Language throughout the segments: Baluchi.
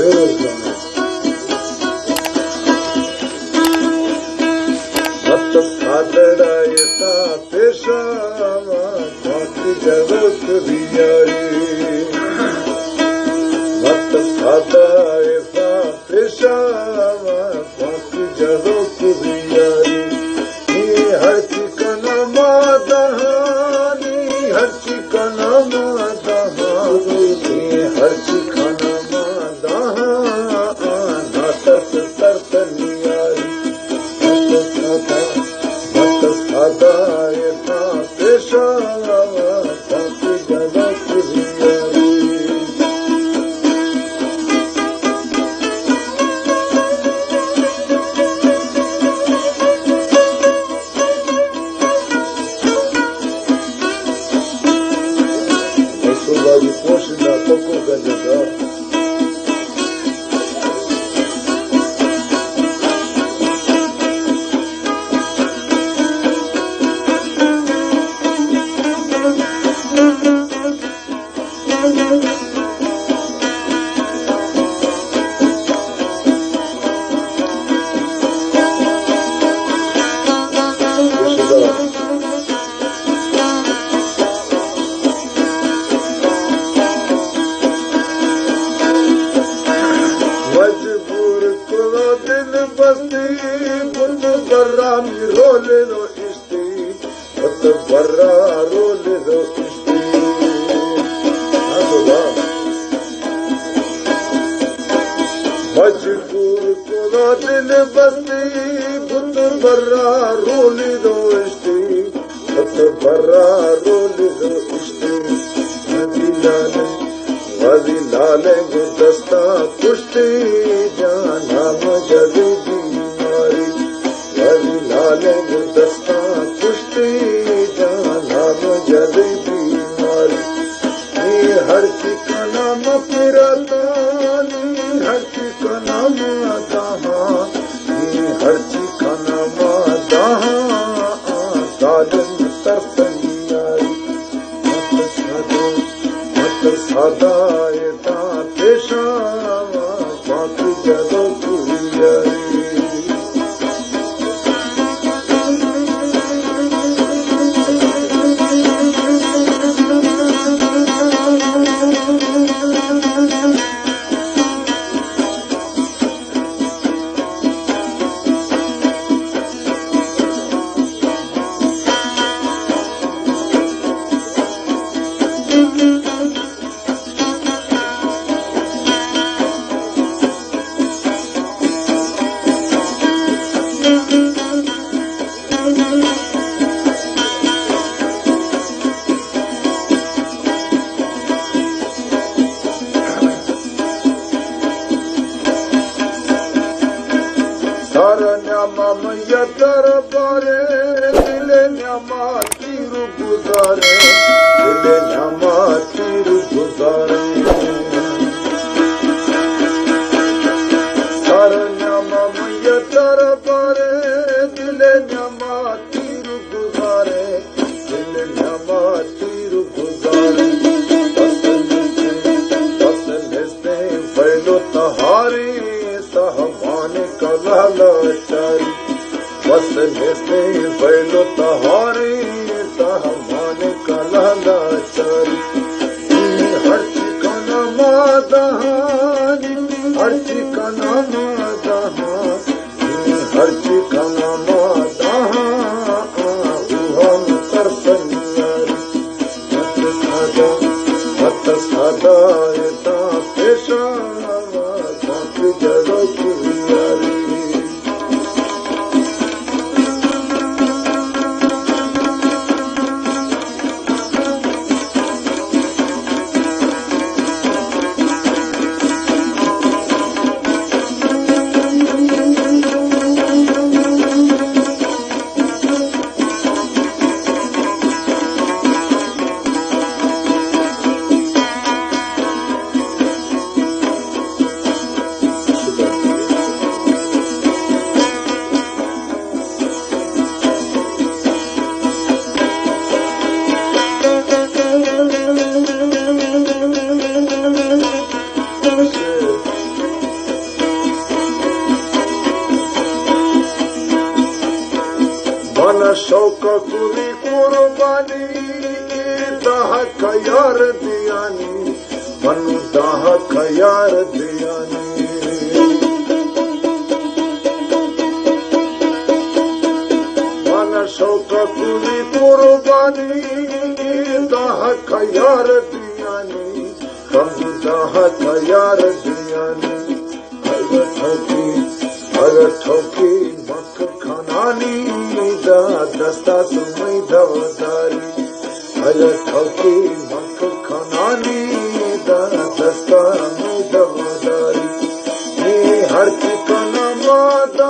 مت سادڑا ایسا پیشاوا، بانک جلوک بیاری۔ مت سادا ایسا پیشاوا، بانک جلوک بیاری۔ نی ہرچی کنا ما دہانی، ہرچی کنا ما دہانی، نی ہرچی کنا ما دہانی، ناترس ترس نیاری۔ مت سادا، مت سادا ایسا پیشاوا، بانک جلوک بیاری۔ منصور بابی پوش نہ پکو گنجا۔ مجبور کلا دل بستی، بت برامی رولے دو اشتی، بت برا رولے دو اشتی۔ ہاں تو واہ۔ مجبور کلا دل بستی، بت برا رولے دو اشتی، بت برا رولے دو اشتی۔ غازی لالے، غازی لالے گوں دستاں کشتی، جانا مجدی بیماری۔ غازی لالے گوں دستاں کشتی، جانا مجدی بیماری۔ نی ہرچی کنا ما پیرتانی، ہرچی کنا ما دہاں، نی ہرچی کنا ما دہاں، ظالم ترسنی آئی۔ مت سادا، مت سادا ایدا پیشاوا، بانک جلوک بیاری۔ سارا نیاما میا دربارے، دل نیاما تیر گزارے، دل نیاما تیر گزارے۔ سارا نیاما میا دربارے، دل نیاما تیر گزارے، دل نیاما تیر گزارے۔ بس نیستیں، بس نیستیں ویل و تہاری، ساہوان کلا لاچاری۔ بس نیستیں ویل و تہاری، ساہوان کلا لاچاری۔ ہرچی کنا ما دہانی، ہرچی کنا ما دہانی، ہرچی کنا ما دہاں، آ، آ، روحاں ترسنی آری۔ مت سادا، مت سادا ایدا پیشاوا، بانک جلوک بیاری۔ شوق کلی قربانی، داہ کا یار دیانی، من داہ کا یار دیانی. من شوق کلی قربانی، داہ کا یار دیانی، من داہ کا یار دیانی. اگر ٹھوکی، اگر ٹھوکی مک کھنانی دا دستا تمہیں دوداری. اگر ٹھوکی مک کھنانی دا دستا تمہیں دوداری. یہ ہر ٹھکانا مادہ،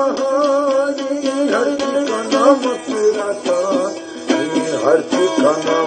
یہ ہر ٹھکانا مکراتا، یہ ہر ٹھکانا